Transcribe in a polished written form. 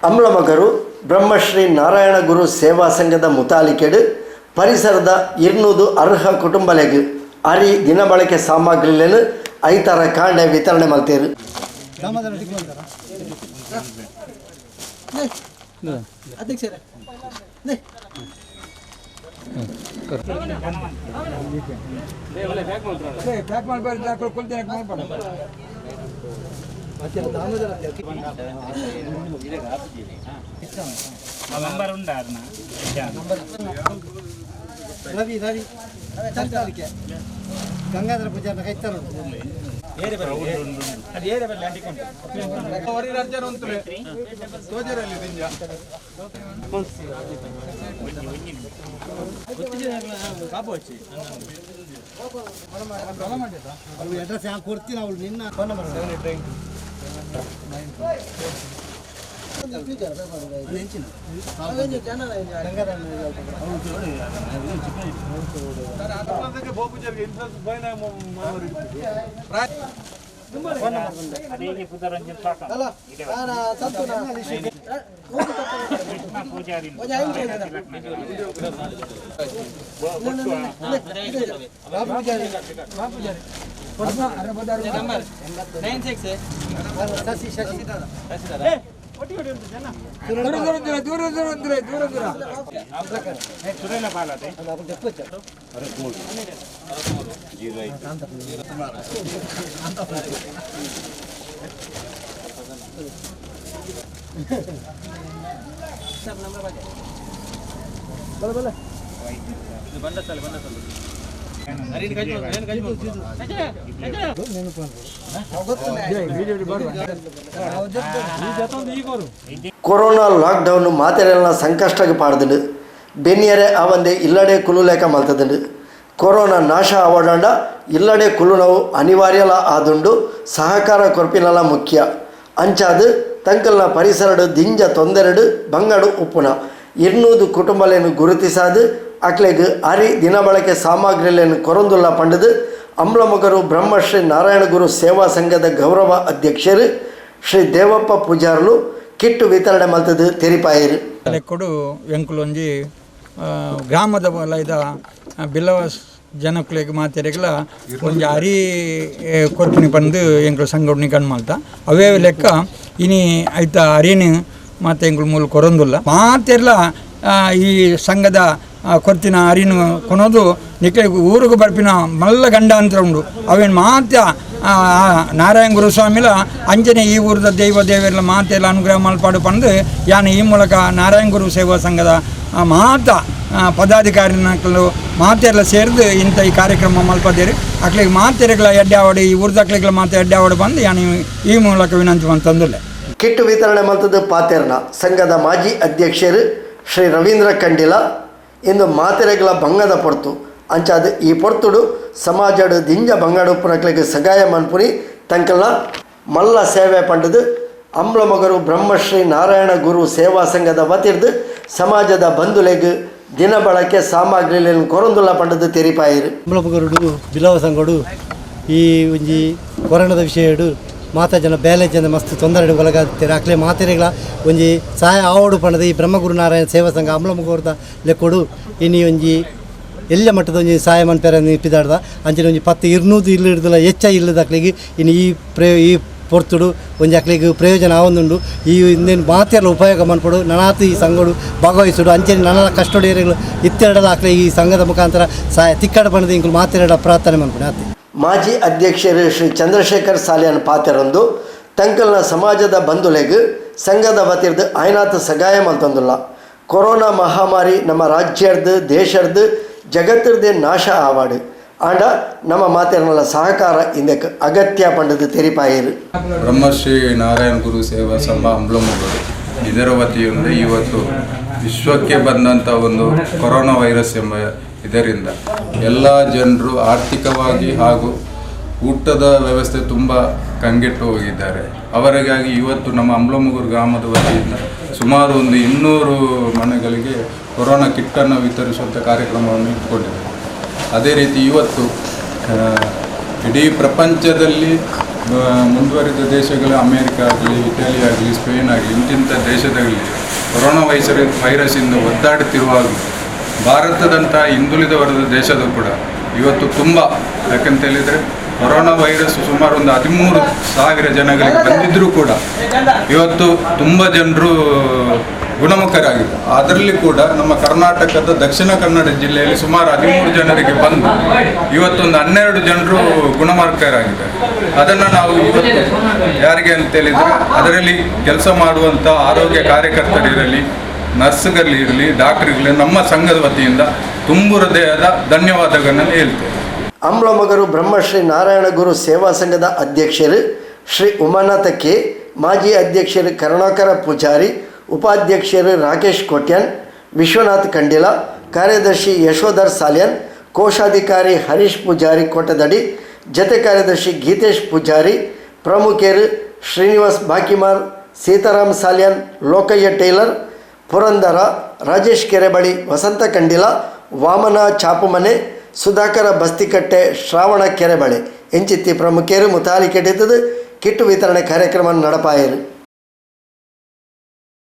ಅಂಬ್ಲಮೊಗರು ಬ್ರಹ್ಮಶ್ರೀ ನಾರಾಯಣ ಗುರು ಸೇವಾ ಸಂಘದ ಮುತಾಲಿಕೆಡ್ ಪರಿಸರದ 200 ಅರ್ಹ ಕುಟುಂಬಲೆಗ್ ಅರಿ ದಿನಬಳಕೆ ಸಾಮಗ್ರಿలను ಐತಾರ ಕಾಂಡೆ ವಿತರಣೆ ಮಲ್ತೇರು. ರವಿ ರವಿ ಚಂದ್ರಕ್ಕೆ ಗಂಗಾಧರ ಪೂಜಾರ ಕೈತಾರ ಅಡ್ರೆಸ್ ಯಾಕೆ ಕೊಡ್ತೀನಿ ಅವಳು ನಿನ್ನ ಫೋನ್ ನಂಬರ್ 789 ಕೊರೋನಾ ಲಾಕ್ಡೌನ್ ಮಾತೆರೆಲ್ಲ ಸಂಕಷ್ಟಕ್ಕೆ ಪಾಡ್ದುಂಡು. ಬೆನ್ನಿಯರೆ ಆವಂದೆ ಇಲ್ಲಡೆ ಕುಲುಲೇಕ ಮಲ್ತದುಂಡು. ಕೊರೋನಾ ನಾಶ ಆವಡಂಡ ಇಲ್ಲಡೆ ಕುಲುನವು ಅನಿವಾರ್ಯಲ ಆದುಂಡು. ಸಹಕಾರ ಕೊರ್ಪಿನಲ ಮುಖ್ಯ ಅಂಚಾದು ತಂಕಲ್ನ ಪರಿಸರಡು ದಿಂಜ ತೊಂದರೆಡು ಬಂಗಡು ಉಪ್ಪುನ 200 ಕುಟುಂಬಲೇನು ಗುರುತಿಸಾದು ಅಕ್ಲೆಗ್ ಅರಿ ದಿನಬಳಕೆ ಸಾಮಗ್ರಿಲೇನು ಕೊರಂದುಲ್ಲ ಪಂಡದು ಅಂಬ್ಲಮೊಗರು ಬ್ರಹ್ಮಶ್ರೀ ನಾರಾಯಣ ಗುರು ಸೇವಾ ಸಂಘದ ಗೌರವ ಅಧ್ಯಕ್ಷರು ಶ್ರೀ ದೇವಪ್ಪ ಪೂಜಾರ್ಲು ಕಿಟ್ಟು ವಿತರಣೆ ಮಲ್ತದು ತೆರಿಪಾಯರು. ಲೆಕ್ಕಡು ವೆಂಕುಲೊಂಜಿ ಗ್ರಾಮದ ವಲಯದ ಬಿಲ್ಲವ ಜನಕ್ಕುಲೆಗ್ ಮಾತೆರೆಗ್ಲ ಒಂಜಿ ಅರಿ ಕೊರ್ಪಿನಿ ಪಂದು ಎಂಕುಲು ಸಂಘಟನೆ ಕಣ್ ಮಲ್ತ ಅವೇ ಲೆಕ್ಕ ಇನಿ ಐತ ಅರಿನ ಮಾತೆ ಎಂಕುಲು ಮೂಲ ಕೊರೊಂದುಲ್ಲ ಮಾತೆರ್ಲ ಈ ಸಂಘದ ಕೊರ್ತಿನ ಅರಿನು ಕೊನೋದು ನಿಕ್ಲೆ ಊರುಗು ಬರ್ಪಿನ ಮಲ್ಲ ಗಂಡಾಂತರ ಉಂಡು ಅವೇನು ಮಾತ್ಯ ನಾರಾಯಣ ಗುರುಸ್ವಾಮಿಲ ಅಂಚನೆ ಈ ಊರದ ದೈವ ದೇವರೆಲ್ಲ ಮಾತೆಲ್ಲ ಅನುಗ್ರಹ ಮಲ್ಪಾಡು ಪಂದು ಯಾನ್ ಈ ಮೂಲಕ ನಾರಾಯಣ ಗುರು ಸೇವಾ ಸಂಘದ ಮಾತ ಪದಾಧಿಕಾರಿನಕಲು ಮಾತೆಲ್ಲ ಸೇರಿದು ಇಂಥ ಈ ಕಾರ್ಯಕ್ರಮ ಮಲ್ಪದೇರು ಅಕ್ಲಿಗೆ ಮಾತೆರೆಗಳ ಎಡ್ಡೆ ಆವಡು ಈ ಊರ್ದಕ್ಲಿಗಳ ಮಾತೆ ಎಡ್ಡೆ ಆವಡು ಬಂದು ಯಾನ್ ಈ ಮೂಲಕ ವಿನಂತಿ ಮಂತಂದುಲ್ಲೆ. ಕಿಟ್ಟು ವಿತರಣೆ ಮಲ್ತದ್ದು ಪಾತೆರ್ನ ಸಂಘದ ಮಾಜಿ ಅಧ್ಯಕ್ಷರು ಶ್ರೀ ರವೀಂದ್ರ ಕಂಡಿಲ ಇಂದು ಮಾತೆರೆಗಳ ಬಂಗದ ಪೊರ್ತು ಅಂಚಾದ ಈ ಪೊರ್ತುಡು ಸಮಾಜಡು ದಿಂಜ ಬಂಗಾಡುಪ್ಪನಕ್ಲೆಗ್ ಸಗಾಯ ಮನ್ಪುನಿ ತಂಕಲ್ನ ಮಲ್ಲ ಸೇವೆ ಪಂಡದು ಅಂಬ್ಲಮೊಗರು ಬ್ರಹ್ಮಶ್ರೀ ನಾರಾಯಣ ಗುರು ಸೇವಾ ಸಂಘದ ವತಿರ್ದು ಸಮಾಜದ ಬಂಧುಲೆಗ್ ದಿನಬಳಕೆ ಸಾಮಗ್ರಿలను ಕೊರಂದುಲ್ಲ ಪಂಡದು ತೆರಿಪಾಯಿರು. ಅಂಬ್ಲಮೊಗರುಡು ಬಿಲವ ಸಂಘಡು ಈ ಒಂಜಿ ಕೊರೋನಾದ ವಿಷಯಡು ಮಾತಾ ಜನ ಬೇಲೆ ಜನ ಮಸ್ತ್ ತೊಂದರೆ ಒಳಗಾಗ್ತಾರೆ ಅಕ್ಲೆ ಮಾತೆರೆಗಳ ಒಂಜಿ ಸಹಾಯ ಆವಡು ಪಂಡದು ಈ ಬ್ರಹ್ಮಗುರು ನಾರಾಯಣ ಸೇವಾ ಸಂಘ ಅಂಬ್ಲಮೊಗರುದ ಲೆಕ್ಕೊಡು ಇನಿ ಒಂಜಿ ಎಲ್ಲ ಮಟ್ಟದ ಒಂಜಿ ಸಹಾಯ ಮನ್ಪೆರ ಪಿದಾಡ್ದ ಅಂಚನೆ ಒಂಜಿ 10 200 ಇಲ್ಲು ಹಿಡ್ದಲ ಹೆಚ್ಚ ಇಲ್ಲದ ಅಕ್ಲೆಗ್ ಇನ್ನು ಈ ಈ ಪೊರ್ತುಡು ಒಂಜಿ ಅಕ್ಲೆಗ್ ಪ್ರಯೋಜನ ಆವೊಂದುಂಡು. ಈ ಇಂದೇನು ಮಾತೆರ್ಲ ಉಪಯೋಗ ಮನ್ಪೊಡು ನನಾತ್ ಈ ಸಂಘಡು ಭಾಗವಹಿಸುಡು ಅಂಚನೆ ನನಲ ಕಷ್ಟೊಡು ಇತ್ತೆರಡಲ ಅಕ್ಲೆ ಈ ಸಂಘದ ಮುಖಾಂತರ ಸಹಾಯ ತಿಕ್ಕಡ ಪಂಡದು ಇಂಕುಲು ಮಾತೆರಡ ಪ್ರಾರ್ಥನೆ ಮನ್ಪುಡು ಆತೆ. ಮಾಜಿ ಅಧ್ಯಕ್ಷರು ಶ್ರೀ ಚಂದ್ರಶೇಖರ್ ಸಾಲಿಯನ್ ಪಾತೆರೊಂದು ತಂಕಲ್ನ ಸಮಾಜದ ಬಂಧುಲೆಗ್ ಸಂಘದ ವತಿರ್ದು ಆಯ್ನಾತ್ ಸಗಾಯ ಮಲ್ತೊಂದುಲ್ಲ. ಕೊರೋನಾ ಮಹಾಮಾರಿ ನಮ್ಮ ರಾಜ್ಯರ್ದು ದೇಶರ್ದು ಜಗತ್ತಿರ್ದೇ ನಾಶ ಆವಾಡು ಆಂಡ ನಮ್ಮ ಮಾತೆರ್ನಲ ಸಹಕಾರ ಇಂದಕ್ಕೆ ಅಗತ್ಯ ಪಂಡದು ತೆರಿಪಾಯಿರು. ಬ್ರಹ್ಮಶ್ರೀ ನಾರಾಯಣ ಗುರು ಸೇವಾ ಸಂಘ ಅಂಬ್ಲಮೊಗರು ಇದರ ವತಿಯಿಂದ ಇವತ್ತು ವಿಶ್ವಕ್ಕೆ ಬಂದಂಥ ಒಂದು ಕೊರೋನಾ ವೈರಸ್ ಎಂಬ ಇದರಿಂದ ಎಲ್ಲ ಜನರು ಆರ್ಥಿಕವಾಗಿ ಹಾಗೂ ಊಟದ ವ್ಯವಸ್ಥೆ ತುಂಬ ಕಂಗೆಟ್ಟು ಹೋಗಿದ್ದಾರೆ. ಅವರಿಗಾಗಿ ಇವತ್ತು ನಮ್ಮ ಅಂಬ್ಲಮೊಗರು ಗ್ರಾಮದ ವತಿಯಿಂದ ಸುಮಾರು ಒಂದು 200 ಮನೆಗಳಿಗೆ ಕೊರೋನಾ ಕಿಟ್ಟನ್ನು ವಿತರಿಸುವಂಥ ಕಾರ್ಯಕ್ರಮವನ್ನು ಇಟ್ಕೊಂಡಿದ್ದೇವೆ. ಅದೇ ರೀತಿ ಇವತ್ತು ಇಡೀ ಪ್ರಪಂಚದಲ್ಲಿ ಮುಂದುವರಿದ ದೇಶಗಳು ಅಮೇರಿಕ ಆಗಲಿ, ಇಟಲಿ ಆಗಲಿ, ಸ್ಪೇನ್ ಆಗಲಿ, ಇಂತಿಂಥ ದೇಶದಲ್ಲಿ ಕೊರೋನಾ ವೈರಸ್ಸಿಂದ ಒದ್ದಾಡುತ್ತಿರುವಾಗ ಭಾರತದಂಥ ಹಿಂದುಳಿದ ವರ್ಗದ ದೇಶದ ಕೂಡ ಇವತ್ತು ತುಂಬ, ಯಾಕಂತ ಹೇಳಿದರೆ ಕೊರೋನಾ ವೈರಸ್ ಸುಮಾರು ಒಂದು 13,000 ಜನಗಳಿಗೆ ಬಂದಿದ್ದರೂ ಕೂಡ ಇವತ್ತು ತುಂಬ ಜನರು ಗುಣಮುಖರಾಗಿದೆ. ಅದರಲ್ಲಿ ಕೂಡ ನಮ್ಮ ಕರ್ನಾಟಕದ ದಕ್ಷಿಣ ಕನ್ನಡ ಜಿಲ್ಲೆಯಲ್ಲಿ ಸುಮಾರು 13 ಜನರಿಗೆ ಬಂದು ಇವತ್ತೊಂದು 12 ಜನರು ಗುಣಮುಖರಾಗಿದ್ದಾರೆ. ಅದನ್ನು ನಾವು ಇವತ್ತು ಯಾರಿಗೆ ಅಂತ ಹೇಳಿದರೆ, ಅದರಲ್ಲಿ ಕೆಲಸ ಮಾಡುವಂಥ ಆರೋಗ್ಯ ಕಾರ್ಯಕರ್ತರಿರಲಿ, ನರ್ಸ್ಗಳಿರಲಿ, ಡಾಕ್ಟರ್ಗಳಿರಲಿ, ನಮ್ಮ ಸಂಘದ ವತಿಯಿಂದ ತುಂಬು ಹೃದಯದ ಧನ್ಯವಾದಗಳನ್ನು ಹೇಳ್ತೇವೆ. ಅಂಬ್ಲಮೊಗರು ಬ್ರಹ್ಮಶ್ರೀ ನಾರಾಯಣ ಗುರು ಸೇವಾ ಸಂಘದ ಅಧ್ಯಕ್ಷರು ಶ್ರೀ ಉಮಾನಾಥ ಕೆ, ಮಾಜಿ ಅಧ್ಯಕ್ಷರು ಕರುಣಾಕರ ಪೂಜಾರಿ, ಉಪಾಧ್ಯಕ್ಷರು ರಾಕೇಶ್ ಕೋಟ್ಯಾನ್, ವಿಶ್ವನಾಥ್ ಕಂಡಿಲ, ಕಾರ್ಯದರ್ಶಿ ಯಶೋಧರ್ ಸಾಲ್ಯನ್, ಕೋಶಾಧಿಕಾರಿ ಹರೀಶ್ ಪೂಜಾರಿ ಕೋಟದಡಿ, ಜತೆ ಕಾರ್ಯದರ್ಶಿ ಗೀತೇಶ್ ಪೂಜಾರಿ, ಪ್ರಮುಖರು ಶ್ರೀನಿವಾಸ್ ಬಾಕಿಮಾರ್, ಸೀತಾರಾಮ್ ಸಾಲ್ಯನ್, ಲೋಕಯ್ಯ ಟೈಲರ್, ಪುರಂದರ, ರಾಜೇಶ್ ಕೆರೆಬಳಿ, ವಸಂತ ಕಂಡಿಲ, ವಾಮನ ಚಾಪುಮನೆ, ಸುಧಾಕರ ಬಸ್ತಿಕಟ್ಟೆ, ಶ್ರಾವಣ ಕೆರೆಬಳೆ ಇಂಚಿತ್ತಿ ಪ್ರಮುಖರು ಮುತಾಲಿಕೆಟ್ಟಿದ್ದದು ಕಿಟ್ಟು ವಿತರಣೆ ಕಾರ್ಯಕ್ರಮ ನಡಪಾಯರು.